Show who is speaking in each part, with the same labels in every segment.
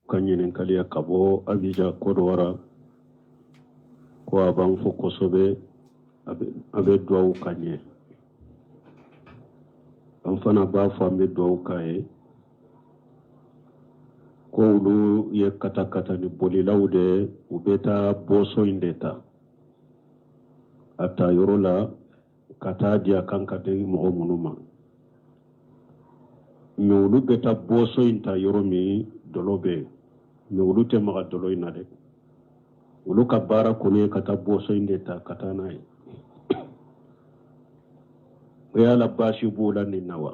Speaker 1: Ka ɲininkali ye ka bɔ Abijan Kɔdiwara ko a b'an fo kosɛbɛ, a bɛ duwawu k'an ye. An fana b'a fɔ an bɛ duwawu k'a ye. Ko olu ye katakatani bolilaw de ye, u bɛ taa bɔsɔn in de ta a ta yɔrɔ la ka taa di a kan ka di mɔgɔ minnu ma. Mais olu bɛ taa bɔsɔn in ta yɔrɔ min, dɔlɔ bɛ yen, mais olu tɛ maga dɔlɔ in na dɛ. Olu ka baara kɔni ye ka taa bɔsɔn in de ta ka taa n'a ye. O yala baasi b'o la nin na wa?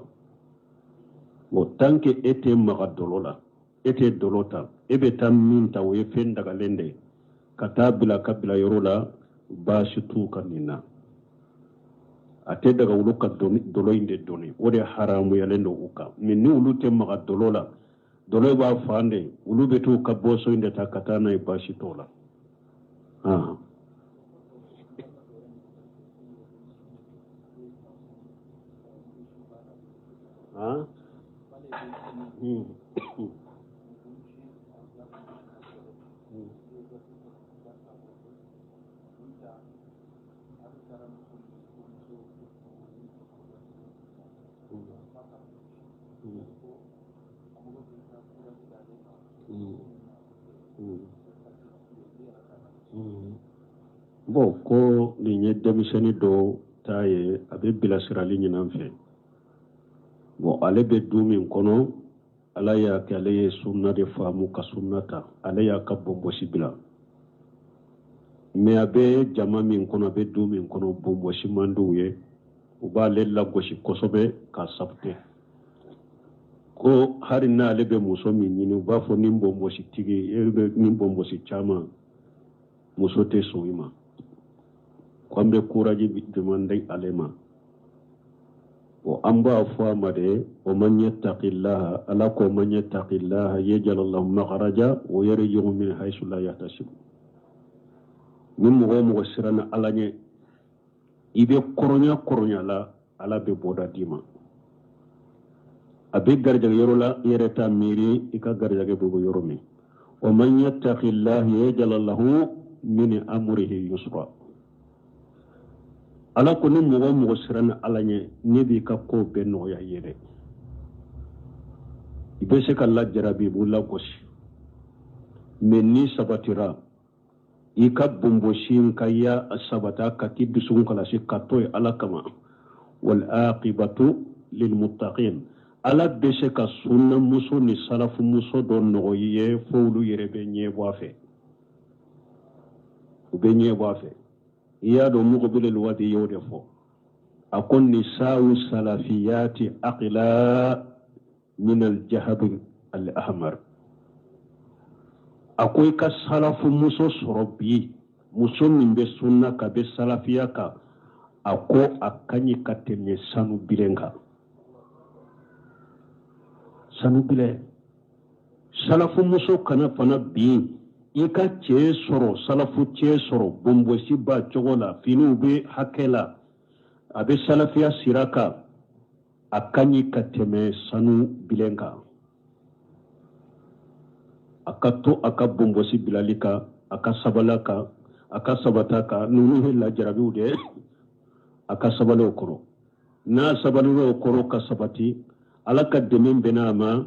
Speaker 1: Bon, tant que e tɛ maga dɔlɔ la, e tɛ dɔlɔ ta, e bɛ taa min ta, o ye fɛn dagalen de ye, ka taa bila ka bila yɔrɔ la, baasi t'u ka nin na. A tɛ daga olu ka dɔlɔ in de dɔɔni, o de haramuyalen don u kan. Mais ni olu tɛ maga dɔlɔ la, dɔlɔ b'a fan de, olu bɛ t'u ka bɔsɔn in de ta ka taa n'a ye, baasi t'o la. Ah. Ah. Bon, ko nin ye denmisɛnnin dɔ ta ye, a bɛ bilasirali ɲini an fɛ. Bon, ale bɛ du min kɔnɔ, Ala y'a kɛ ale ye sunna de faamu ka sunna ta, ale y'a ka bonbɔsi bila. Mais a bɛ jama min kɔnɔ, a bɛ du min kɔnɔ, bonbɔsi man d'u ye, u b'ale lagosi kosɛbɛ k'a sabute ko hali n'ale bɛ muso min ɲini, u b'a fɔ ni bonbɔsi tigi e bɛ ni bonbɔsi caman, muso tɛ sɔn i ma. Ko an bɛ courage jumɛn di ale ma? Bon, an b'a fɔ a ma de, wa man yattaqillaha, Ala ko man yattaqillaha yaj'al lahu makhraja wa yarzuqhu min haythu la yahtasib. Ni mɔgɔ o mɔgɔ siranna Ala ɲɛ, i bɛ kɔrɔnya kɔrɔnya la, Ala bɛ bɔda d'i ma. A bɛ garijɛgɛ yɔrɔ la, i yɛrɛ t'a miiri i ka garijɛgɛ bɛ bɔ yɔrɔ min. Wa man yattaqillaha yaj'al lahu min amrihi yusra. Ala ko ni mɔgɔ o mɔgɔ siranna Ala ɲɛ, ne b'i ka ko bɛɛ nɔgɔya i ye dɛ. I bɛ se ka lajarabi, i b'u lagosi, mais n'i sabatira i ka bonbosi in ka ya sabata ka k'i dusukun kalasi ka to yen Ala kama, wal aqibatu lilmuttaqin, Ala bɛ se ka sunnamuso ni salafumuso dɔ nɔgɔya i ye fo olu yɛrɛ bɛ ɲɛ bɔ a fɛ, u bɛ ɲɛ bɔ a fɛ. I y'a dɔn Muqbil al-Wadi y'o de fɔ, a ko nisa'u salafiyati aqla min al-jahabi al-ahmar. A ko i ka salafu muso sɔrɔ bi, muso min bɛ sunna kan, bɛ salafiya kan, a ko a ka ɲi ka tɛmɛ sanu bilen kan. Sanu bilen. Salafu muso kana fana bin i ka cɛ sɔrɔ, salafu cɛ sɔrɔ, bonbosi b'a cogo la, finiw bɛ hakɛ la, a bɛ salafiya sira kan, a ka ɲi ka tɛmɛ sanu bilen kan. A ka to a ka bonbosi bilali kan, a ka sabala kan, a ka sabata kan. Ninnu ye lajarabiw de ye, a ka sabali o kɔrɔ. N'a sabalila o kɔrɔ ka sabati, Ala ka dɛmɛ bɛna a ma,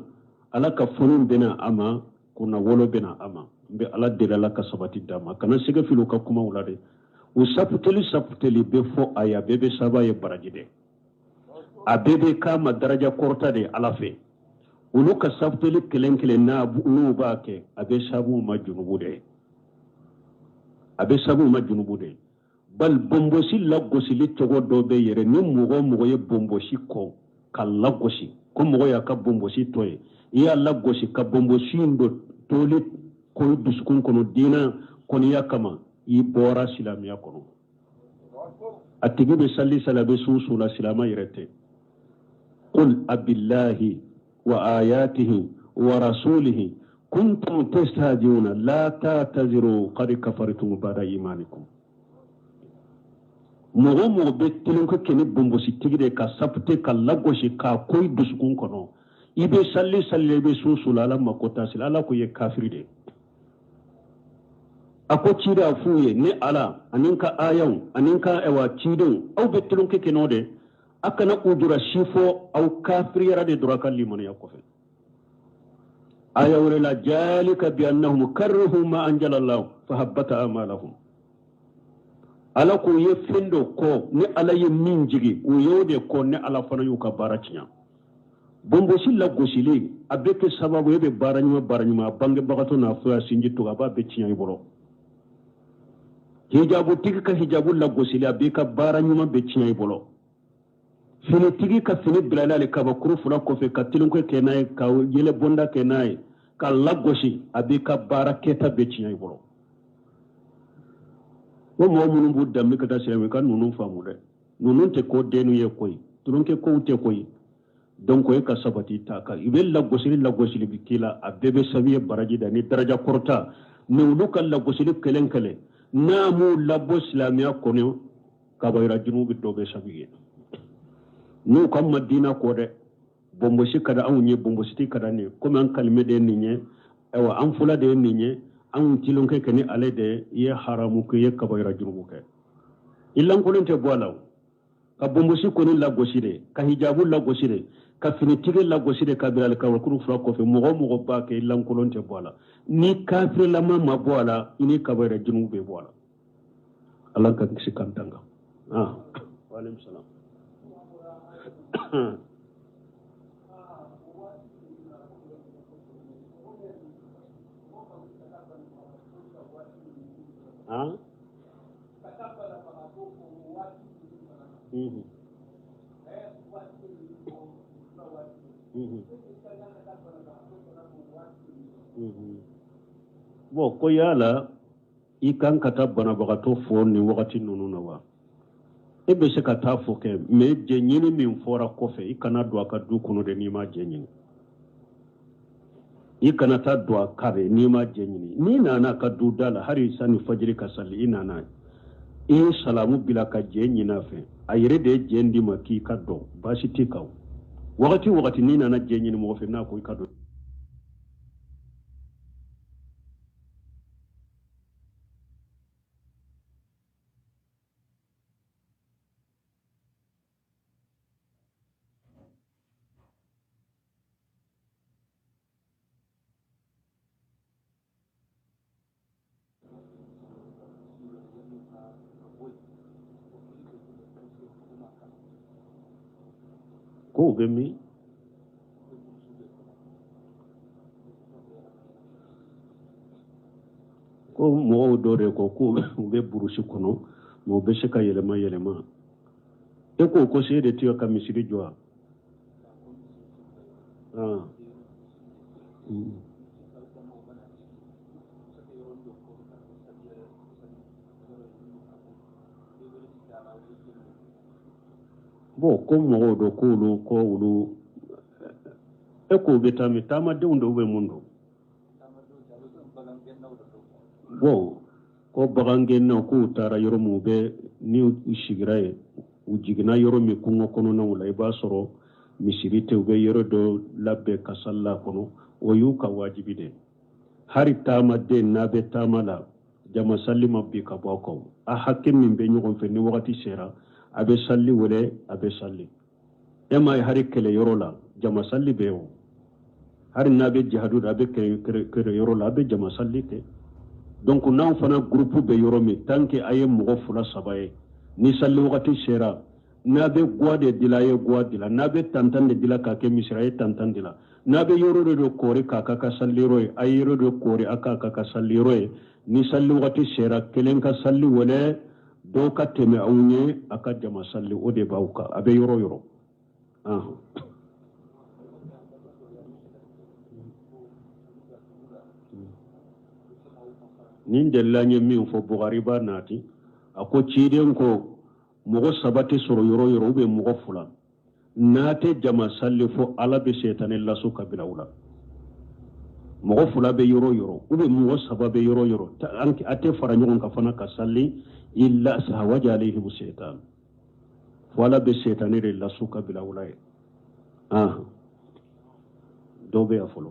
Speaker 1: Ala ka foni bɛna a ma, kunnawolo bɛna a ma. N bɛ Ala deli, Ala ka sabati d'a ma. Kana sɛgɛ fili u ka kumaw la dɛ. U saputeli saputeli bɛ fɔ a ye, a bɛɛ bɛ saba ye baraji dɛ, a bɛɛ bɛ k'a ma daraja kɔrɔta de Ala fɛ. Olu ka saputeli kelen kelen n'u b'a kɛ, a bɛ sabu ma junubu de, a bɛ sabu ma junubu de. Bali bonbosi lagosili cogo dɔ bɛ yɛrɛ, ni mɔgɔ o mɔgɔ ye bonbosi kɔ ka lagosi, ko mɔgɔ y'a ka bonbosi to yen, i y'a lagosi ka bonbosi in don toli ko dusukun kɔnɔ diinɛ kɔniya kama, i bɔra silamɛya kɔnɔ. A tigi bɛ sali sali, a bɛ sun sun la, silamɛ yɛrɛ tɛ. Qul abillahi wa ayatihi wa rasulihi kuntum tastahzi'una la ta'taziru qad kafartum ba'da imanikum. Mɔgɔ o mɔgɔ bɛ tulonkɛ kɛ ni bonbositigi de ka sapute ka lagosi k'a ko i dusukun kɔnɔ, I bɛ sali sali la, i bɛ sun sun la, Ala mako t'a si la. Ala ko i ye kafiri de ye. A ko ciden a f'u ye, ne Ala ani n ka ayaw ani n ka ayiwa cidenw, aw bɛ tulonkɛ kɛ n'o de, a kana ujura si fɔ, aw kafiriyara de dɔrɔn a ka limaniya kɔfɛ. Aya wɛrɛ la, jalika bi annahum karihu ma anjalallahu fahabbata amalahum. Ala ko u ye fɛn dɔ kɔn ni Ala ye min jigin, u y'o de kɔn, ni Ala fana y'u ka baara tiɲɛ. Bonbosi lagosili a bɛ kɛ sababu ye, e bɛ baara ɲuman baara ɲuman, a bangebagatɔ n'a fɔ a sinji tugu, a b'a bɛɛ tiɲɛ i bolo. Hijabutigi ka hijabu lagosili a b'i ka baara ɲuman bɛɛ tiɲɛ i bolo. Finitigi ka fini bilali ale kabakuru fila kɔfɛ ka tulonkɛ kɛ n'a ye, ka yɛlɛ bonda kɛ n'a ye, ka lagosi, a b'i ka baara kɛta bɛɛ tiɲɛ i bolo. O mɔgɔ minnu b'u danbe ka taa silamɛ ka ninnu faamu dɛ, ninnu tɛ ko dennu ye koyi, tulonkɛ kow tɛ koyi. Donc e ka sabati ta kan, i bɛ lagosili lagosili bi k'i la, a bɛɛ bɛ sabu ye baraji da ni daraja kɔrɔta. Ni olu ka lagosili kelen kelen n'a m'u labɔ silamɛya kɔnɔ, kabayira junubu dɔ bɛ sabu ye n'u ka ma diina kɔ dɛ. Bonbosi ka di anw ye, bonbositi ka di an ye, komi an kalimɛ de ye nin ye, ayiwa an fula de ye nin ye, anw tulonkɛ kɛ ni ale de ye, i ye haramu kɛ, i ye kabayira junubu kɛ, i lankolon tɛ bɔ a la o. Ka bonbosi kɔni lagosi de, ka hijabu lagosi de, ka finitigi lagosi de, ka bila alikabakuru fila kɔfɛ, mɔgɔ o mɔgɔ b'a kɛ, i lankolon tɛ bɔ a la. Ni kafirilama ma bɔ a la, i ni kabayira junubu bɛ bɔ a la. Ala ka kisi k'an tanga. Ah, wa alaikum salam. Ah? Mhm. Mhm. Mhm. Bon, ko yala i kan ka taa banabagatɔ fo nin wagati ninnu na wa? E bɛ se ka taa fo kɛ, mais jɛ ɲini min fɔra kɔfɛ, i kana don a ka du kɔnɔ dɛ n'i ma jɛ ɲini. I kana taa don a kan dɛ n'i ma jɛ ɲini. N'i nana a ka du da la, hali sani fajiri ka sali, i nana, i ye salamu bila ka jɛ ɲini a fɛ, a yɛrɛ de ye jɛ d'i ma k'i ka don, baasi t'i kan. Wagati o wagati n'i nana jɛ ɲini mɔgɔ fɛ, n'a ko i ka don. Ko u bɛ min? Ko mɔgɔw dɔ de ko k'u bɛ burusi kɔnɔ, mais u bɛ se ka yɛlɛma yɛlɛma. E ko ko se de tɛ ka misiri jɔ wa? Ah. Bon, ko mɔgɔw dɔ k'olu ko olu e k'o bɛ taa min, taamadenw dɔw bɛ mun don? Bon, ko bagangɛnnaw k'u taara yɔrɔ min, u bɛ ni u sigira yen, u jiginna yɔrɔ min kungo kɔnɔnaw la, i b'a sɔrɔ misiri tɛ, u bɛ yɔrɔ dɔ labɛn ka sali a kɔnɔ, o y'u ka wajibi de ye. Hali taamaden n'a bɛ taama la, jama sali ma bin ka bɔ a kan, a hakɛ min bɛ ɲɔgɔn fɛ, ni wagati sera a bɛ sali wele, a bɛ sali. E m'a ye hali kɛlɛ yɔrɔ la jama sali bɛ yen o, hali n'a bɛ jihadu la, a bɛ kɛlɛ yɔrɔ la, a bɛ jama sali kɛ. Donc n'aw fana groupe bɛ yɔrɔ min, tant que a ye mɔgɔ fila saba ye, ni sali wagati sera, n'a bɛ guwa de dila, a ye guwa dila, n'a bɛ tantan de dila k'a kɛ misiri, a ye tantan dila, n'a bɛ yɔrɔ de dɔ koori k'a k'a ka sali yɔrɔ ye, a ye yɔrɔ dɔ koori a k'a k'a ka sali yɔrɔ ye. Ni sali wagati sera, kelen ka sali wele, dɔw ka tɛmɛ aw ɲɛ, a ka jama sali, o de b'aw kan, a bɛ yɔrɔ yɔrɔ. Nin delila n ye min fɔ, Bukari b'a nati, a ko ciden ko mɔgɔ saba tɛ sɔrɔ yɔrɔ yɔrɔ, ou bien mɔgɔ fila n'a tɛ jama sali, fo Ala bɛ sɛtanɛ lasu ka bila u la. Mɔgɔ fila bɛ yɔrɔ yɔrɔ, ou bien mɔgɔ saba bɛ yɔrɔ yɔrɔ, a tɛ fara ɲɔgɔn kan fana ka sali, illa sahawaja alayhim sɛtan, fo Ala bɛ sɛtanɛ de lasu ka bila u la yen. Dɔw bɛ yan fɔlɔ.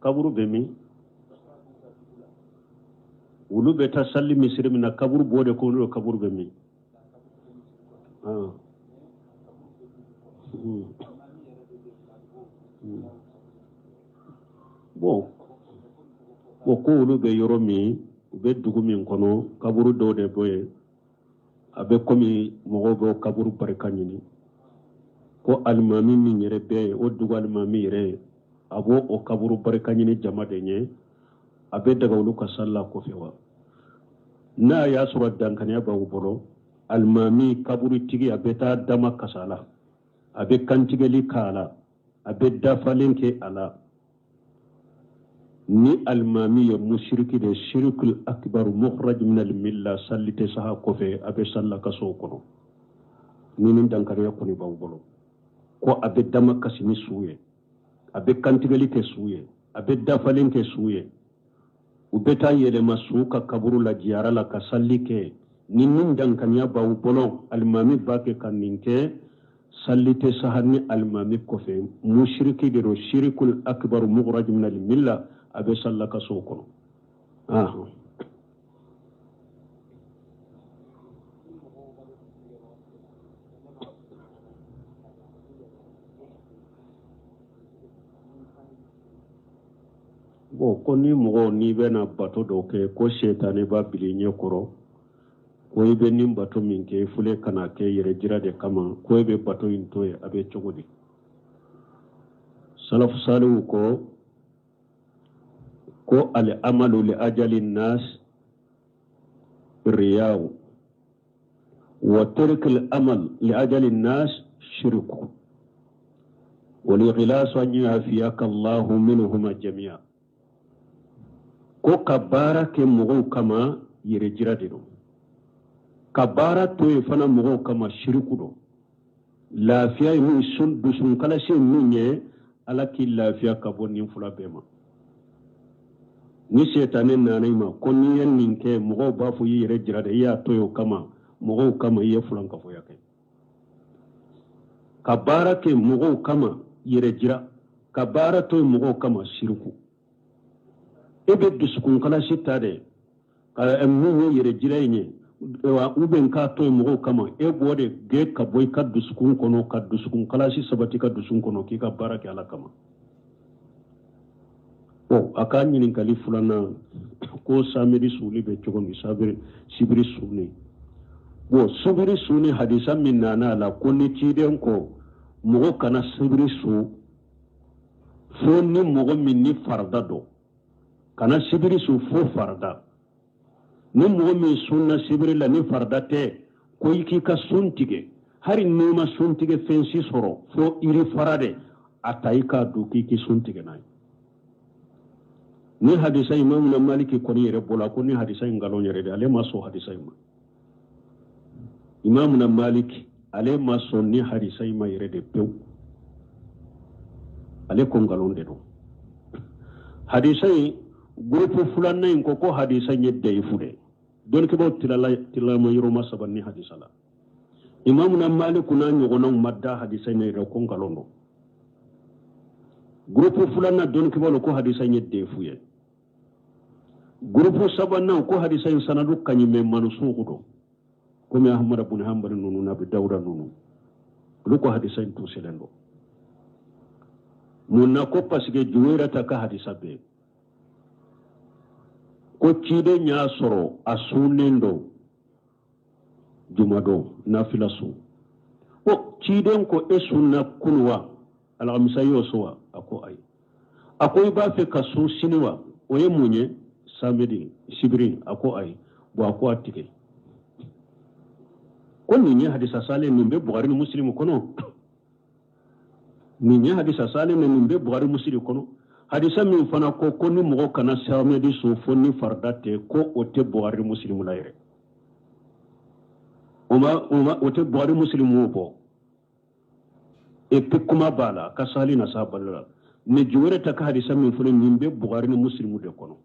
Speaker 1: Kaburu bɛ min? Olu bɛ taa sali misiri min na, kaburu b'o de kɔnɔ? Kaburu bɛ min? Ah. Bon, bon, ko olu bɛ yɔrɔ min, u bɛ dugu min kɔnɔ, kaburu dɔw de bɛ yen, a bɛ komi mɔgɔw bɛ kaburu barika ɲini. Ko alimami min yɛrɛ bɛ yen, o dugu alimami yɛrɛ, a b'o o kaburu barika ɲini jama de ɲɛ. A bɛ daga olu ka sali la kɔfɛ wa? N'a y'a sɔrɔ dankaniya b'aw bolo, alimami kaburutigi, a bɛ taa dama kasa la, a bɛ kantigɛli k'a la, a bɛ dafalen kɛ a la. Ni alimami ye musiriki de, shirikul akbar mukhraj min al milla, salli tɛ saha kɔfɛ, a bɛ sali ka so kɔnɔ. Ni nin dankaniya kɔni b'aw bolo ko a bɛ dama kasi ni su ye, a bɛ kantigɛli kɛ su ye, a bɛ dafalen kɛ su ye, u bɛ taa yɛlɛma su ka kaburu la jiyara la ka salli kɛ, ni nin dankaniya b'aw bolo, alimami b'a kɛ ka nin kɛ, salli tɛ saha ni alimami kɔfɛ. Musiriki de don, shirikul akbar mukhraj min al milla, a bɛ salli ka so kɔnɔ. Ahan. Bon, ko ni mɔgɔ n'i bɛna bato dɔ kɛ, ko sɛtanɛ b'a bila i ɲɛ kɔrɔ ko i bɛ nin bato min kɛ, i filɛ ka n'a kɛ yɛrɛ jira de kama, ko e bɛ bato in to yen, a bɛ cogo di? Salafu salihu ko ko al amalu li ajali nas riyaw wa tark al amal li ajali nas shirku wal ikhlasu an yafiyaka Allahu minhuma jami'a. Ko ka baara kɛ mɔgɔw kama, yɛrɛ jira de don. Ka baara to yen fana mɔgɔw kama, shiriku don. Lafiya ye min sun, dusunkalasi ye min ye, Ala k'i lafiya ka bɔ nin fila bɛɛ ma. Ni sɛtanɛ nana i ma ko n'i ye nin kɛ, mɔgɔw b'a fɔ i yɛrɛ jira de, i y'a to yen o kama, mɔgɔw kama, i ye fulankafoya kɛ. Ka baara kɛ mɔgɔw kama, yɛrɛ jira. Ka baara to yen mɔgɔw kama, siriku. E bɛ dusukunkalasi ta dɛ, ka min ye yɛrɛ jira in ye u bɛ k'a to yen mɔgɔw kama, e b'o de gɛn ka bɔ i ka dusukun kɔnɔ, ka dusukunkalasi sabati ka dusukun kɔnɔ, k'i ka baara kɛ Ala kama. Bon, a ka ɲininkali filanan, ko samedi suli bɛ cogo min, sibiri sunni. Bon, sibiri sunni, hadisa min nana a la ko ni ciden ko mɔgɔ kana sibiri sun fo ni mɔgɔ min ni farida don, kana sibiri sun fo farida. Ni mɔgɔ min sunna sibiri la ni farida tɛ, ko i k'i ka sun tigɛ, hali n'i ma sun tigɛ fɛn si sɔrɔ fo yiri fara de, a ta i k'a dun, k'i k'i sun tigɛ n'a ye. Ni hadisa Imamu na Maliki kɔni yɛrɛ bɔla ko ni hadisa in nkalon yɛrɛ de, ale ma sɔn hadisa in ma. Imamu na Maliki, ale ma sɔn ni hadisa in ma yɛrɛ de pewu. Ale ko nkalon de don hadisa in. Gurupu filanan in ko ko hadisa in ye dayifu de. Dɔnnikɛbaaw tilama yɔrɔma saba ni hadisa la. Imamu na Maliku n'a ɲɔgɔnnaw ma da hadisa in yɛrɛ, ko nkalon don. Gurupu filanan dɔnnikɛbaaw ko hadisa in ye dayifu ye. Gurupu sabanan ko hadisa in sanadu ka ɲi, mais manusuku don, komi Ahmad bun Hanbali ninnu na Abi Dawuda ninnu, olu ko hadisa in tuselen don. Mun na? Ko parce que Juwayirata ka hadisa bɛ yen ko ciden y'a sɔrɔ a sunnen don jumadon nafila sun. Ko ciden ko e sunna kunu wa, alamisa y'o sun wa? A ko ayi. A ko i b'a fɛ ka sun sini wa? O ye mun ye? Samedi, sibiri. A ko ayi. Bon, a ko a tigɛ. Ko nin ye hadisa salen, nin bɛ Bukhari ni Muslim kɔnɔ. Nin ye hadisa salen, nin bɛ Bukhari Muslim kɔnɔ. Hadisa min fana ko ko ni mɔgɔ kana samedi sun fo ni farida tɛ, ko o tɛ Bukhari Muslim la yɛrɛ. O ma o tɛ Bukhari Muslim bɔ. Et puis kuma b'a la a ka sahali na sa balo la. Mais Juwɛrɛta ka hadisa min fɔlɔ nin bɛ Bukari ni Musilimu de kɔnɔ.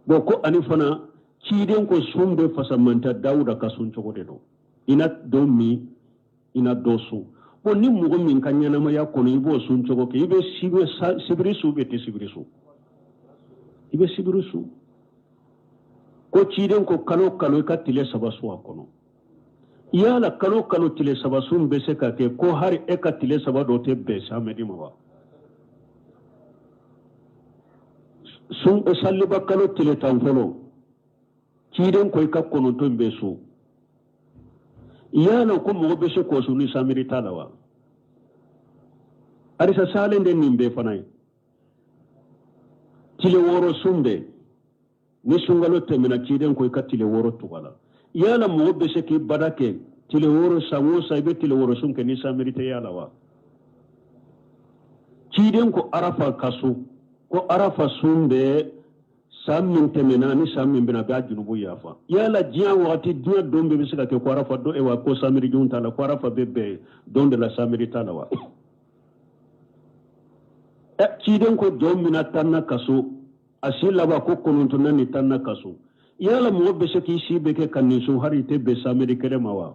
Speaker 1: Bon, ko ani fana ciden ko sun bɛ fasamanta Dawuda ka sun cogo de don. I na dɔ min, i na dɔ sun. Bon, ni mɔgɔ min ka ɲɛnamaya kɔnɔ i b'o sun cogo kɛ, i bɛ sibiri sun, bɛ tɛ sibiri sun, i bɛ sibiri sun. Ko ciden ko kalo kalo i ka tile 3 sun a kɔnɔ. Yala kalo kalo tile 3 sun bɛ se ka kɛ ko hari e ka tile 3 dɔ tɛ bɛn samedi ma wa? Sun saliba kalo tile 10 fɔlɔ, ciden ko i ka 9 bɛ sun. Yala ko mɔgɔ bɛ se k'o sun ni samedi t'a la wa? Hadisa salen de nin bɛɛ fana ye. Tile 6 sun bɛ, ni sunkalo tɛmɛna ciden ko i ka tile 6 tugu a la. Yala mɔgɔ bɛ se k'i bada kɛ tile 6 san o san i bɛ tile 6 sun kɛ ni samedi tɛ yala wa? Ciden ko arafa ka sun, ko arafa sun bɛ san min tɛmɛna ni san min bɛna a b'a junubu yafa. Yala diɲɛ wagati diɲɛ don bɛɛ bɛ se ka kɛ ko arafa don wa ko samedi jun t'a la, ko arafa bɛ bɛn don de la samedi t'a la wa? Ciden ko jɔn mina tan na kaso a si laban ko kɔnɔntɔnna ni tan na kaso. Yala mɔgɔ bɛ se k'i si bɛ kɛ ka nin sun hari i tɛ bɛn samedi kelen ma wa?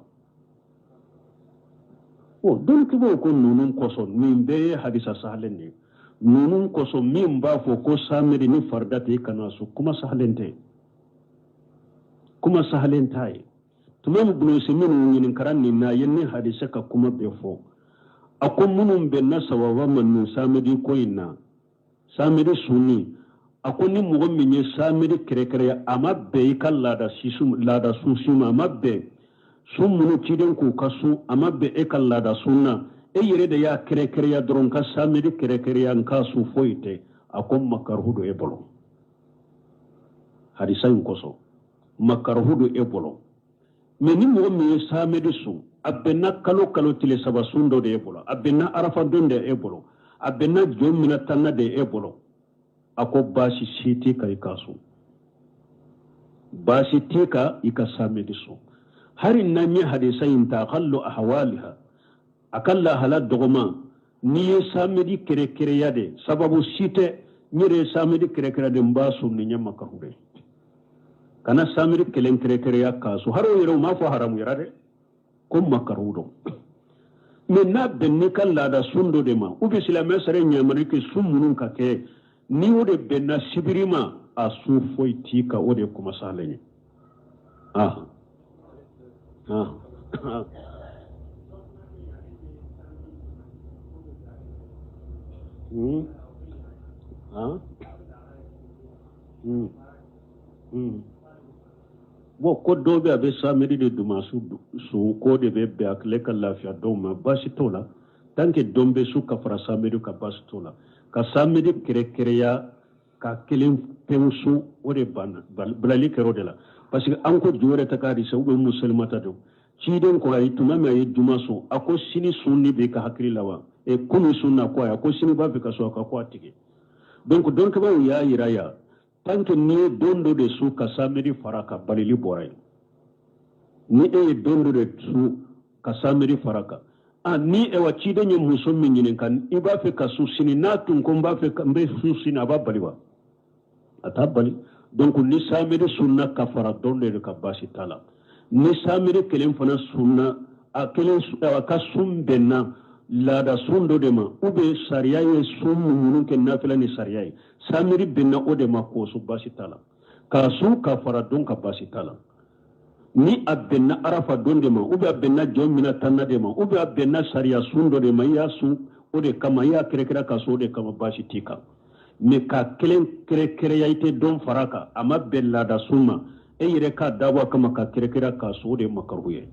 Speaker 1: O dɔnnikɛbaaw ko ninnu kosɔn nin bɛɛ ye hadisa sahalen de ye. Ninnu kosɔn min b'a fɔ ko samedi ni farida tɛ i kana sun, kuma sahalen tɛ, kuma sahalen t'a ye. Tuma min Ibunu minnu ɲininkara nin na, a ye ni hadisa ka kuma bɛɛ fɔ. A ko minnu bɛnna sawaba ma nin samedi ko in na, samedi sunni, a ko ni mɔgɔ min ye samedi kɛrɛkɛrɛya, a ma bɛn i ka laada sisu, laada sun si ma, a ma bɛn sun minnu ciden k'u ka sun, a ma bɛn e ka laada sun na, e yɛrɛ de y'a kɛrɛkɛrɛya dɔrɔn ka samedi kɛrɛkɛrɛya n k'a sun foyi tɛ. A ko makaruhu don e bolo. Hadisa in kosɔn makaruhu don e bolo. Mais ni mɔgɔ min ye samedi sun, a bɛnna kalo kalo tile 3 sun dɔ de e bolo, a bɛnna arafa don de e bolo, a bɛnna jɔn mina tanna de e bolo, a ko baasi si t'i kan i ka sun, baasi t'i kan i ka samedi sun. Hari n'an ye hadisa in ta aqallu ahwaliha, a ka lahala dɔgɔman, n'i ye samedi kɛrɛkɛrɛya de, sababu si tɛ n yɛrɛ ye samedi kɛrɛkɛrɛya de n b'a sun nin ye makaru de. Kana samedi kelen kɛrɛkɛrɛya k'a sun, hari o yɛrɛ u m'a fɔ haramu yɛrɛ dɛ, ko makaru don. Mais n'a bɛnn'i ka laada sun dɔ de ma, ou bien silamɛ sariya yamaruya kɛ sun minnu ka kɛ, ni o de bɛnna sibiri ma, a sun foyi t'i kan, o de ye kuma salen ye. Bon, ko dɔw bɛ a bɛ samedi de dimanche sun, k'o de bɛ bɛn a tile ka lafiya dɔw ma, baasi t'o la. Tant que dɔn bɛ su ka fara samedi kan, baasi t'o la. Ka samedi kɛrɛkɛrɛya ka kelen pewu sun, o de banna, bilali kɛra o de la. Parce que an ko Juwɛrɛta ka hadisa ou bien musalimata don, ciden ko ayi, tuma min a ye juma sun, a ko sini sun ni b'i ka hakili la wa? E kunu sun na ko ayi, a ko sini b'a fɛ ka sun, a ka ko a tigɛ. Donc dɔnnikɛbaaw y'a yira yan, tant que n'i ye don dɔ de sun ka samedi fara kan, balili bɔra yen. Ni e ye don dɔ de sun ka samedi fara kan, ni ewa ciden ye muso min ɲininka, i b'a fɛ ka sun sini, n'a tun ko n b'a fɛ n bɛ sun sini, a b'a bali wa? A t'a bali. Donc ni samedi sunna ka fara don dɔ de kan, baasi t'a la. Ni samedi kelen fana sunna, a kelen a ka sun bɛnna laada sun dɔ de ma, ou bien sariya ye sun minnu kɛ nafila ni sariya ye, samedi bɛnna o de ma, k'o sun, baasi t'a la. K'a sun ka fara don kan, baasi t'a la. Ni a bɛnna arafa don de ma, ou bien a bɛnna jɔn mina tanna de ma, ou bien a bɛnna sariya sun dɔ de ma, i y'a sun o de kama, i y'a kɛrɛkɛrɛ ka sun o de kama, baasi t'i kan. Mais ka kelen kɛrɛkɛrɛya i tɛ don fara kan, a ma bɛn laada sun ma, e yɛrɛ k'a dabɔ a kama ka kɛrɛkɛrɛ ka sun, o de ye makaru ye.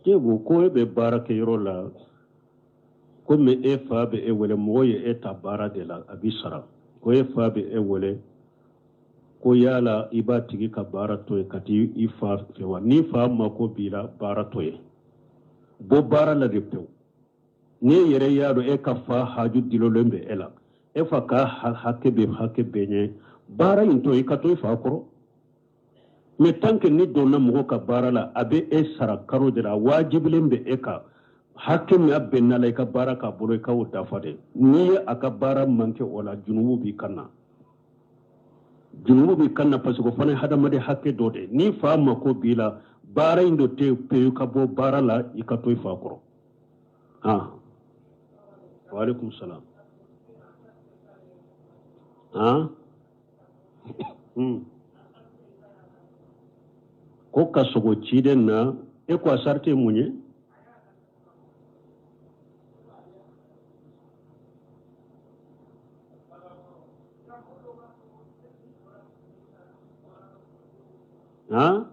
Speaker 1: E ko ko e bɛ baara kɛ yɔrɔ la, komi e fa bɛ e wele, mɔgɔ ye e ta baara de la, a b'i sara. Ko e fa bɛ e wele ko yala i b'a tigi ka baara to yen ka taa i fa fɛ wa? N'i fa mako b'i la, baara to yen, bɔ baara la de pewu. N'i yɛrɛ y'a dɔn e ka fa haju dilolen bɛ e la, e fa ka hakɛ bɛ hakɛ bɛɛ ɲɛ, baara in to i ka to i fa kɔrɔ. Mais tant que n'i donna mɔgɔ ka baara la, a bɛ e sara karo de la, a wajibilen bɛ e kan hakɛ min a bɛnna la i ka baara k'a bolo, i ka o dafa de. N'i ye a ka baara manqué o la, junubu b'i kan na, junubu b'i kan na, parce que o fana ye hadamaden hakɛ dɔ de. N'i fa mako b'i la, baara in dɔ tɛ pewu, ka bɔ baara la i ka to i fa kɔrɔ. Ah, waaleykum salam. Ah, Ko ka sogo ciden na, e ko a sariti ye mun ye? Han?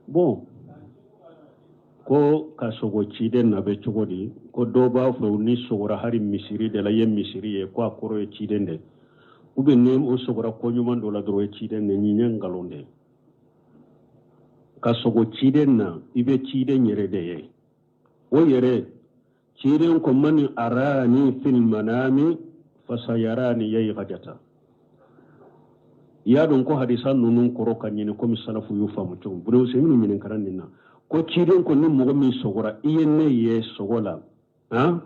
Speaker 1: Bon, ko ka sogo ciden na bɛ cogo di? Ko dɔw b'a fɔ n'i sogora hali misiri de la, i ye misiri ye, ko a kɔrɔ ye ciden de, ou bien ni o sogora ko ɲuman dɔ la dɔrɔn, o ye ciden de. Nin ye nkalon de. Ka sogo ciden na, i bɛ ciden yɛrɛ de ye. O yɛrɛ ciden ko man arani fil manami fasayarani yaygadata. I y'a dɔn ko hadisa ninnu kɔrɔ ka ɲini komi salafu y'u faamu cogo min. Bune Useyiminu ɲininkara nin na ko ciden ko ni mɔgɔ min sogora i ye ne ye sogo la, han,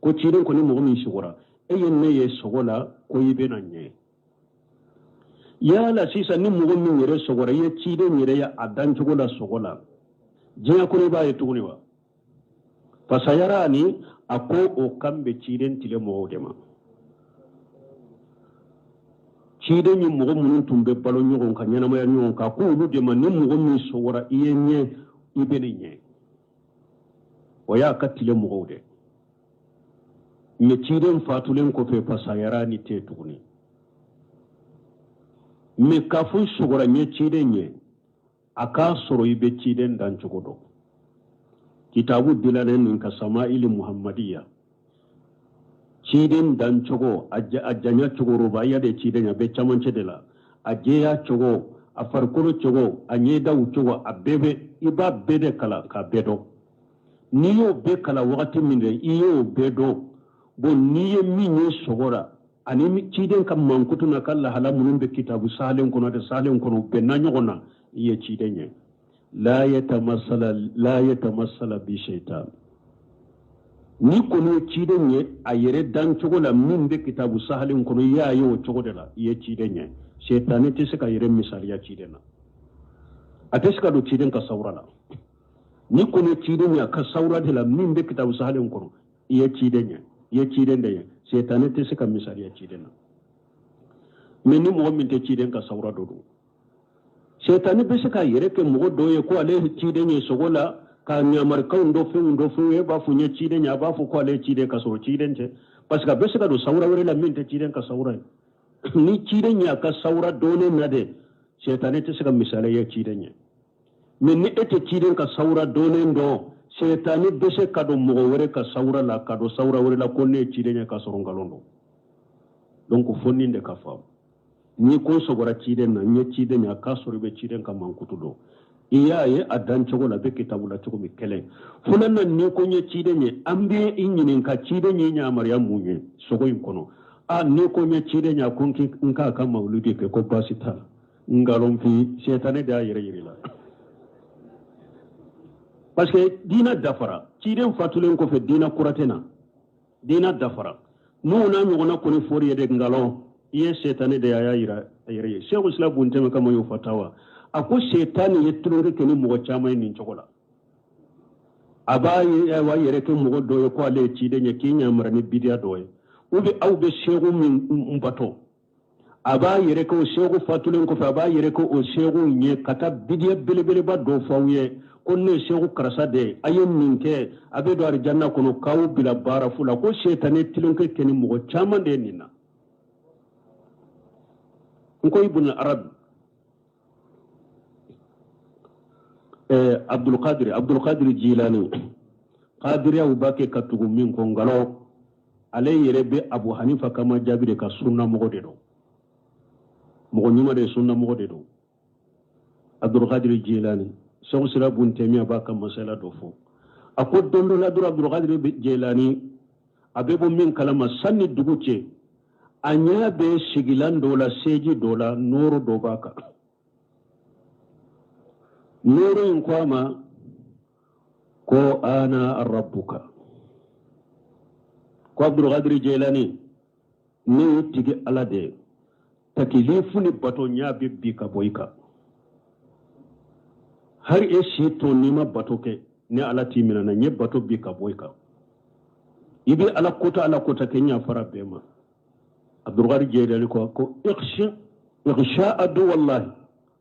Speaker 1: ko ciden ko ni mɔgɔ min sogora e ye ne ye sogo la, ko i bɛna ɲɛ. Yala sisan ni mɔgɔ min yɛrɛ sogora i ye ciden yɛrɛ ye a dancogo la sogo la, diɲɛ kɔnɔ i b'a ye tuguni wa? Fasayarani, a ko o kan bɛ ciden tile mɔgɔw de ma. Ciden ye mɔgɔ minnu tun bɛ balo ɲɔgɔn kan, ɲɛnamaya ɲɔgɔn kan, ko olu de ma ni mɔgɔ min sogora i ye ɲɛ, i bɛ ne ɲɛ. O y'a ka tile mɔgɔw de. Mais ciden fatulen kɔfɛ, fasayarani tɛ tuguni. Mais k'a fɔ i sogora n ye ciden ye, a k'a sɔrɔ i bɛ ciden dancogo dɔn. Kitabu dilannen nin ka samaili muhammadiya, ciden dancogo, a janya cogo, rubaya de ciden a bɛ camancɛ de la, a jɛya cogo, a farikolo cogo, a ɲɛdaw cogo, a bɛɛ bɛ, i b'a bɛɛ de kalan k'a bɛɛ dɔn. N'i y'o bɛɛ kalan wagati min de, i y'o bɛɛ dɔn. Bon, n'i ye min ye sogo la ani ciden ka mankutu n'a ka lahala minnu bɛ kitabu sahalen kɔnɔ de sahalen kɔnɔ bɛnna ɲɔgɔn na, i ye ciden ye. La yatamasala, la yatamasala bi shaitan. N'i kɔni ye ciden ye a yɛrɛ dancogo la min bɛ kitabu sahalen kɔnɔ, i y'a ye o cogo de la, i ye ciden ye. Shetani tɛ se ka yɛrɛ misaliya ciden na, a tɛ se ka don ciden ka sawura la. N'i kɔni ye ciden ye a ka sawura de la min bɛ kitabu sahalen kɔnɔ, i ye ciden ye, i ye ciden de ye. Shetani tɛ se ka misaliya ciden na. Mais ni mɔgɔ min tɛ ciden ka sawura dɔ don, setani bɛ se k'a yɛrɛ kɛ mɔgɔ dɔ ye ko ale ye ciden ye sogo la, ka ɲamarikanw dɔ fɛnw dɔ fɛnw, e b'a fɔ n ye ciden ye, a b'a fɔ ko ale ye ciden ka sɔrɔ ciden tɛ, parce que a bɛ se ka don sawura wɛrɛ la min tɛ ciden ka sawura ye. Ni ciden ye a ka sawura dɔnnen na de, setani tɛ se ka misaliya ye ciden ye. Mais ni e tɛ ciden ka sawura dɔnnen dɔn, setani bɛ se ka don mɔgɔ wɛrɛ ka sawura la, ka don sawura wɛrɛ la ko ne ye ciden ye, ka sɔrɔ nkalon don. Donc fo nin de ka faamu. N'i ko sogora ciden na, n ye ciden ye, a k'a sɔrɔ i bɛ ciden ka mankutu dɔn, i y'a ye a dancogo la, a bɛ kitabu la cogo min. Kelen filanan, n'i ko n ye ciden ye, an bɛ i ɲininka ciden ye yamaruya mun ye sogo in kɔnɔ. A n'i ko n ye ciden ye, a ko n k'a ka mawuludi kɛ, ko baasi t'a la, nkalonfin, sɛtanɛ de y'a yɛrɛ yir'i la, parce que diina dafara. Ciden fatulen kɔfɛ, diina kura tɛ na, diina dafara. N'o n'a ɲɔgɔnna kɔni fɔr'i ye de, nkalon, i ye sɛtanɛ de ye, a y'a yira a yɛrɛ ye. Sɛku islam bun tɛmɛ kama y'o fatawa, a ko sɛtanɛ ye tulonkɛ kɛ ni mɔgɔ caman ye nin cogo la. A b'a ye a yɛrɛ kɛ mɔgɔ dɔ ye ko ale ye ciden ye, k'i ɲamara ni bidiya dɔ ye, ou bien aw bɛ seku min bato, a b'a yɛrɛ kɛ o seku fatulen kɔfɛ, a b'a yɛrɛ kɛ o seku ye ka taa bidiya belebeleba dɔ fɔ aw ye ko ne ye seku karisa de ye, a ye nin kɛ a bɛ don arijanna kɔnɔ, k'aw bila baara fu la. Ko sɛtanɛ tulonkɛ kɛ ni mɔgɔ caman de ye nin na. N ko ibn arabi abdulkadir jilani, Kadiriyaw b'a kɛ ka tugu min kɔ nkalon. Ale yɛrɛ bɛ Abu Hanifa ka majabi de kan, sunnamɔgɔ de don, mɔgɔ ɲuman de ye, sunnamɔgɔ de don. Abdulkadir Jilani, Sɛku Sira Bun Tɛmiya b'a ka masala dɔ fɔ. A ko don dɔ la dɔrɔn, Abdulkadir Jilani, a bɛ bɔ min kalama, sanni dugu cɛ, a ɲɛ bɛ sigilan dɔ la, seji dɔ la, nɔɔrɔ dɔ b'a kan. Nɔɔrɔ in ko a ma ko ana rabbuka, ko Abdulkadir Jilani, ne ye tigi Ala de ye, takilifu ni bato ɲa bɛ bi ka bɔ i kan. Hari e si to n'i ma bato kɛ, ne Ala t'i minɛ na. N ye bato bi ka bɔ i kan, i bɛ Ala kota, Ala kota kɛ, n yafara bɛɛ ma. Abdulkadir Jilani ko ikhsha adu wallahi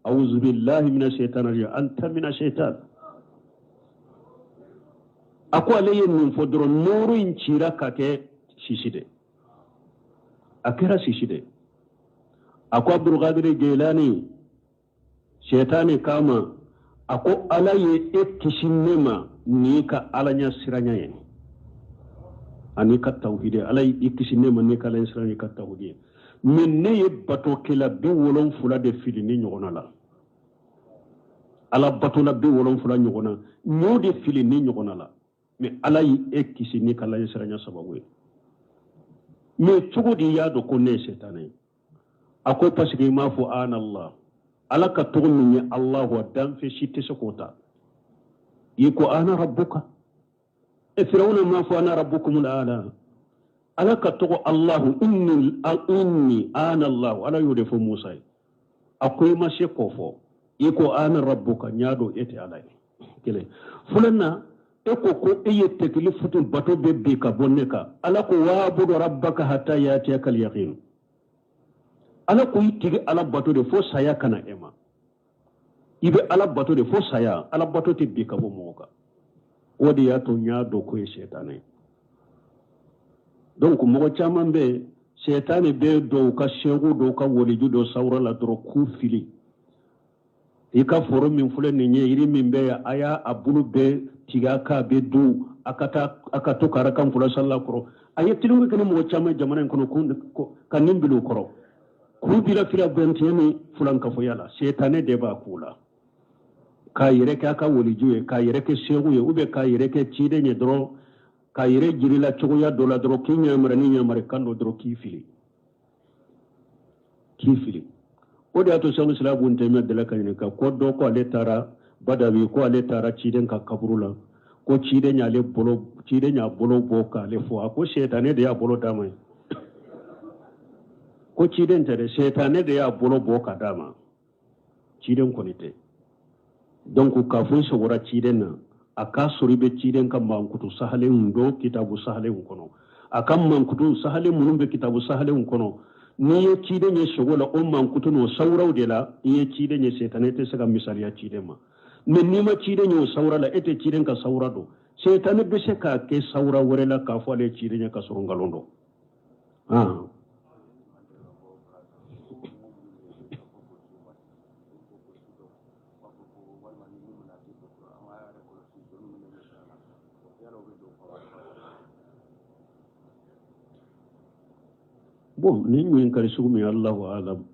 Speaker 1: auzu billahi mina shaitan rajim, anta mina shaitan. A ko ale ye nin fɔ dɔrɔn, nɔɔrɔ in cira ka kɛ sisi de, a kɛra sisi de. A ko Abdulkadir Jilani, shetani kama, a ko Ala ye e kisi ne ma n'i ka Ala ɲɛ siranya ye ani ka tawhidi. Ala ye i kisi ne ma n'i ka Ala ɲɛ siranya, ka tawhidi ye. Mais ne ye batokɛla 70 de fili ni ɲɔgɔnna la, Ala batola 70 ɲɔgɔnna, n y'o de fili ni ɲɔgɔnna la. Mais Ala ye e kisi n'i ka Ala ɲɛ siranya sababu ye. Mais cogo di i y'a dɔn ko ne ye shetani ye? A ko parce que i m'a fɔ ana Allah, Ala ka tɔgɔ min ye Allahu, a danfɛn si tɛ se k'o ta. I ko ana rabbuka. E Firawuna m'a fɔ ana rabbukumul ala. Ala ka tɔgɔ Allahu, inni, inni ana Allahu, Ala y'o de fɔ Musa ye. A ko i ma se k'o fɔ, i ko ana rabbuka, n y'a dɔn e tɛ Ala ye. Kelen filanan, e ko ko e ye tekilifu bato bɛ bi ka bɔ ne kan. Ala ko waabudu rabbaka hatta yatiyaka al-yaqin. Ala ko i tigi Ala bato de fo saya kana e ma. I bɛ Ala bato de fo saya. Ala bato tɛ bi ka bɔ mɔgɔ kan. O de y'a to n y'a dɔn ko ye sɛtanɛ ye. Donc mɔgɔ caman bɛ sɛtanɛ bɛ dɔw ka seku, dɔw ka waliju dɔ sawura la dɔrɔn k'u fili. I ka foro min filɛ nin ye, yiri min bɛ yan, a y'a a bulu bɛɛ tigɛ, a k'a bɛ dun, a ka taa a ka to k'arakan fila salila kɔrɔ. A ye tilimu kɛ ni mɔgɔ caman jamana in kɔnɔ ka nin bila u kɔrɔ, k'u bila fila bɛntiɲɛ ni fulankafoya la. Sɛtanɛ de b'a k'u la k'a yɛrɛ kɛ a ka waliju ye, k'a yɛrɛ kɛ seku ye, ou bien k'a yɛrɛ kɛ ciden ye dɔrɔn, k'a yɛrɛ jirila cogoya dɔ la dɔrɔn, k'i ɲamara ni ɲamari kan dɔ dɔrɔn, k'i fili, k'i fili. O de y'a to Sɛku Sila Bun Tɛmiya dala ka ɲininka ko dɔ ko ale taara Badawi, ko ale taara ciden ka kaburu la, ko ciden y'ale bolo, ciden y'a bolo bɔ k'ale fɔ. A ko sɛtanɛ de y'a bolo d'a ma ye, ko ciden tɛ dɛ, sɛtanɛ de y'a bolo bɔ ka d'a ma, ciden kɔni tɛ. Donc k'a fɔ i sɔgɔra ciden na, a k'a sɔrɔ i bɛ ciden ka mankutu sahalenw dɔn kitabu sahalenw kɔnɔ. A ka mankutu sahalen minnu bɛ kitabu sahalenw kɔnɔ, n'i ye ciden ye sogo la, o mankutu n'o sawuraw de la i ye ciden ye. Sɛtanɛ tɛ se ka misaliya ciden ma. Mais n'i ma ciden ye o sawura la, e tɛ ciden ka sawura dɔn. Sɛtanɛ bɛ se k'a kɛ sawura wɛrɛ la k'a fɔ ale ye ciden ye ka sɔrɔ nkalon don. Bon, nin ɲininkali sugu min, Allahu alam,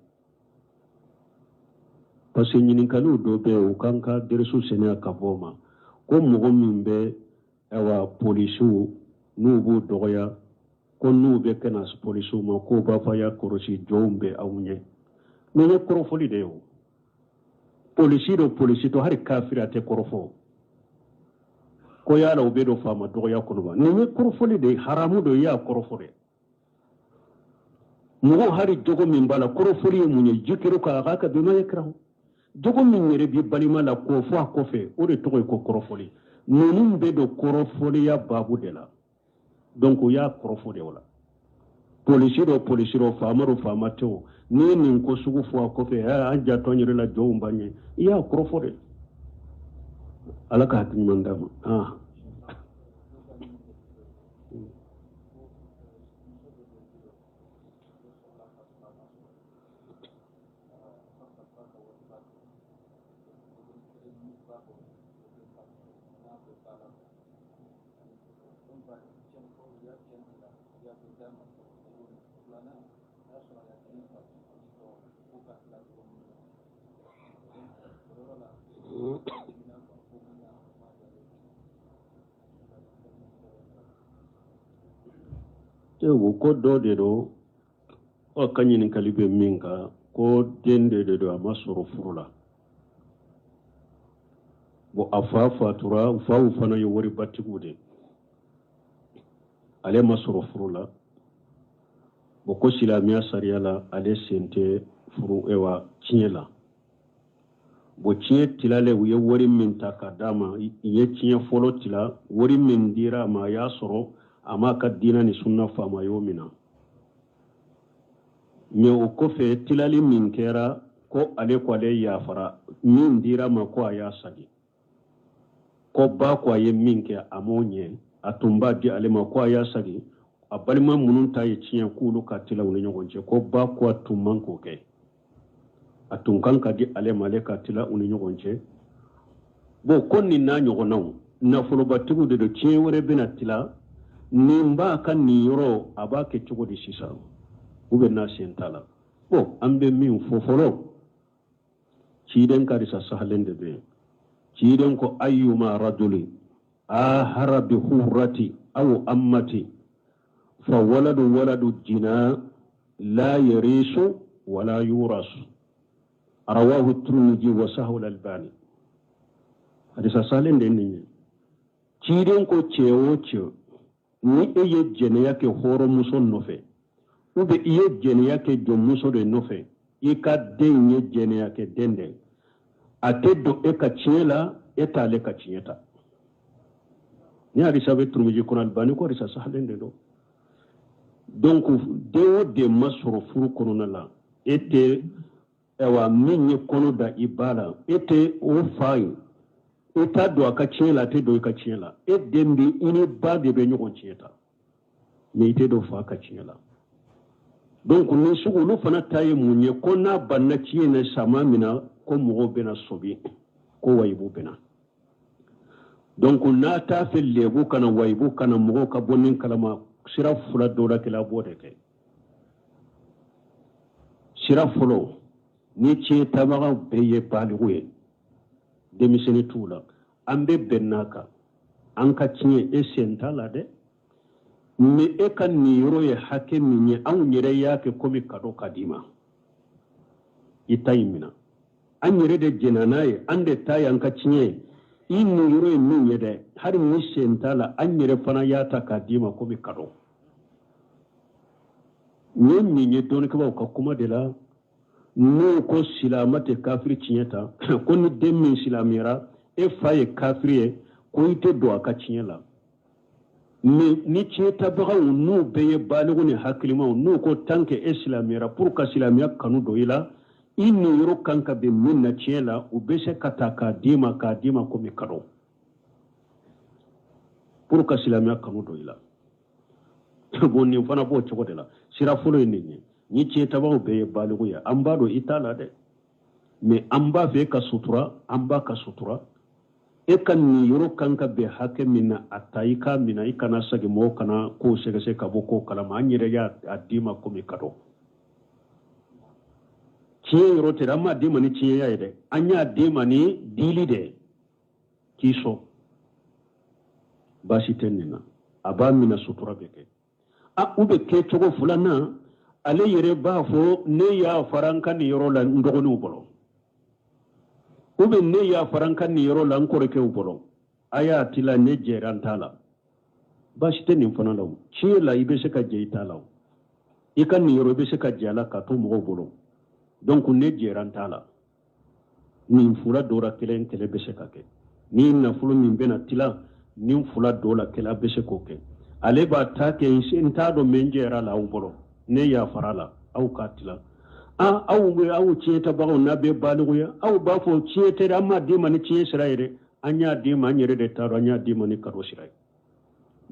Speaker 1: parce que ɲininkaliw dɔ bɛ yen, u kan ka derisu sɛnɛya ka bɔ o ma. Ko mɔgɔ min bɛ, ayiwa, polisiw n'u b'u dɔgɔya, ko n'u bɛ kɛ na polisiw ma, k'u b'a fɔ a y'a kɔlɔsi, jɔnw bɛ aw ɲɛ. Nin ye kɔrɔfɔli de ye. O polisi dɔ, polisi tɔ, hali kafiri a tɛ kɔrɔfɔ ko yala u bɛ don faama dɔgɔya kɔnɔ ba. Nin ye kɔrɔfɔli de ye, haramu don, i y'a kɔrɔfɔ dɛ. Mɔgɔ hali jogo min b'a la, kɔrɔfɔli ye mun ye? Jikiru ka a ka bima yakrahu, jogo min yɛrɛ b'i balima la k'o fɔ a kɔfɛ, o de tɔgɔ ye ko kɔrɔfɔli. Ninnu bɛ don kɔrɔfɔliya baabu de la. Donc u y'a kɔrɔfɔ de o la. Polisi dɔ, polisi dɔ, faama dɔ, faama tɛ o, n'i ye nin ko sugu fɔ a kɔfɛ, an jatɔ yɛrɛ la, jɔnw b'an ɲɛ, i y'a kɔrɔfɔ de. Ala ka hakili ɲuman d'a ma. O ko dɔ de don aw ka ɲininkali bɛ min kan ko den de don a ma sɔrɔ furu la bon a fa fatura faw fana ye waribatigiw de ale ma sɔrɔ furu la bon ko silamɛya sariya la ale sen tɛ furu ewa tiɲɛ la bon tiɲɛ tilalen u ye wari min ta ka d'a ma u ye tiɲɛ fɔlɔ tila wari min dira a ma a y'a sɔrɔ a m'a ka diinɛ ni sunna faamu a y'o minɛ mais o kɔfɛ tilali min kɛra ko ale ko ale yafara min dira a ma ko a y'a sagi ko ba ko a ye min kɛ a m'o ɲɛ a tun b'a di ale ma ko a y'a sagi a balima minnu ta ye tiɲɛ k'olu ka tila u ni ɲɔgɔn cɛ ko ba ko a tun man k'o kɛ a tun kan ka di ale ma ale ka tila u ni ɲɔgɔn cɛ bon ko nin n'a ɲɔgɔnnaw nafolobatigiw de don tiɲɛ wɛrɛ bɛna tila nin b'a ka niyɔrɔ a b'a kɛ cogo di sisan u bɛ n'a sen t'a la bon an bɛ min fɔ fɔlɔ ciden ka hadisa sahalen de bɛ yen ciden ko ayyuma rajuli ahara bi hurrati aw ammati fa waladu waladu jina la yarisu wala yurasu rawahu turmiji wa sahahu albani hadisa sahalen de nin ye ciden ko cɛ o cɛ ni e ye jɛnɛya kɛ hɔrɔnmuso nɔfɛ ou bien i ye jɛnɛya kɛ jɔnmuso de nɔfɛ i ka den ye jɛnɛya kɛ den de a tɛ don e ka tiɲɛ la e t'ale ka tiɲɛ ta ni hadisa bɛ turumiji kɔnɔ albani ko hadisa sahalen de don donc den o den ma sɔrɔ furu kɔnɔna la e tɛ ayiwa min ye kɔnɔ da i ba la e tɛ o fa ye e t'a don a ka tiɲɛ la a tɛ don i ka tiɲɛ la e den bɛ i ni ba de bɛ ɲɔgɔn tiɲɛ ta mais i tɛ don fa ka tiɲɛ la donc ni sugu olu fana ta ye mun ye ko n'a banna tiɲɛ na sama min na ko mɔgɔw bɛna sɔbi ko wayibu bɛna donc n'a t'a fɛ lebu kana wayibu kana mɔgɔw ka bɔ nin kalama sira fila dɔ la kelen a b'o de kɛ sira fɔlɔ ni tiɲɛ tabagaw bɛɛ ye baliku ye denmisɛnnin t'u la an bɛ bɛn n'a kan an ka tiɲɛ e sen t'a la dɛ mais e ka niyɔrɔ ye hakɛ min ye anw yɛrɛ y'a kɛ komi kado ka d'i ma i ta in minɛ an yɛrɛ de jɛnna n'a ye an de ta y'an ka tiɲɛ ye i niyɔrɔ ye min ye dɛ hali ni sen t'a la an yɛrɛ fana y'a ta k'a d'i ma komi kado n ye nin ye dɔnnikɛbaaw ka kuma de la n'u ko silamɛ tɛ kafiri tiɲɛ ta ko ni den min silamɛyara e fa ye kafiri ye ko i tɛ don a ka tiɲɛ la mais ni tiɲɛ tabagaw n'u bɛɛ ye baliku ni hakilimaw n'u ko tant que e silamɛyara pour ka silamɛya kanu don i la i niyɔrɔ kan ka bɛn min na tiɲɛ la u bɛ se ka ta k'a d'i ma k'a d'i ma komi kado pour ka silamɛya kanu don i la bon nin fana b'o cogo de la sira fɔlɔ ye nin ye ni tiɲɛ tabagaw bɛɛ ye baliku ye an b'a dɔn i t'a la dɛ mais an b'a fɛ e ka sutura an b'a ka sutura e ka niyɔrɔ kan ka bɛn hakɛ min na a ta i k'a minɛ i kana sagi mɔgɔw kana kow sɛgɛsɛgɛ ka bɔ kow kalama an yɛrɛ y'a d'i ma komi kado tiɲɛ yɔrɔ tɛ dɛ an m'a d'i ma ni tiɲɛya ye dɛ an y'a d'i ma ni dili de ye k'i sɔn baasi tɛ nin na a b'a minɛ sutura bɛ kɛ a u bɛ kɛ cogo filanan ale yɛrɛ b'a fɔ ne yafara n ka niyɔrɔ la n dɔgɔninw bolo ou bien ne yafara n ka niyɔrɔ la n kɔrɔkɛw bolo a y'a tila ne jɛra n ta la baasi tɛ nin fana la o tiɲɛ la i bɛ se ka jɛ i ta la o i ka niyɔrɔ i bɛ se ka jɛ a la ka to mɔgɔw bolo donc ne jɛra n ta la nin fila dɔ la kelen kelen bɛ se ka kɛ ni nafolo min bɛna tila nin fila dɔ la kelen bɛ se k'o kɛ ale b'a ta kɛ n t'a dɔn mais n jɛra la aw bolo ne yafara la aw k'a tila ah aw bɛ aw tiɲɛtabagaw n'a bɛ balikuya aw b'a fɔ tiɲɛ tɛ dɛ an m'a d'i ma ni tiɲɛ sira ye dɛ an y'a d'i ma an yɛrɛ de t'a dɔn an y'a d'i ma ni kado sira ye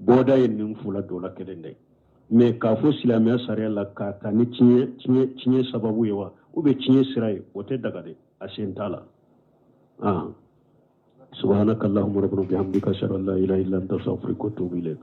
Speaker 1: bɔda ye nin fila dɔ la kelen de mais k'a fɔ silamɛya sariya la k'a ta ni tiɲɛ tiɲɛ tiɲɛ sababu ye wa ou bien tiɲɛ sira ye o tɛ daga dɛ a sen t'a la ah subhanaka allahumma rabbana bihamdika ashhadu an la ilaha illa anta astaghfiruka wa atubu ilayk.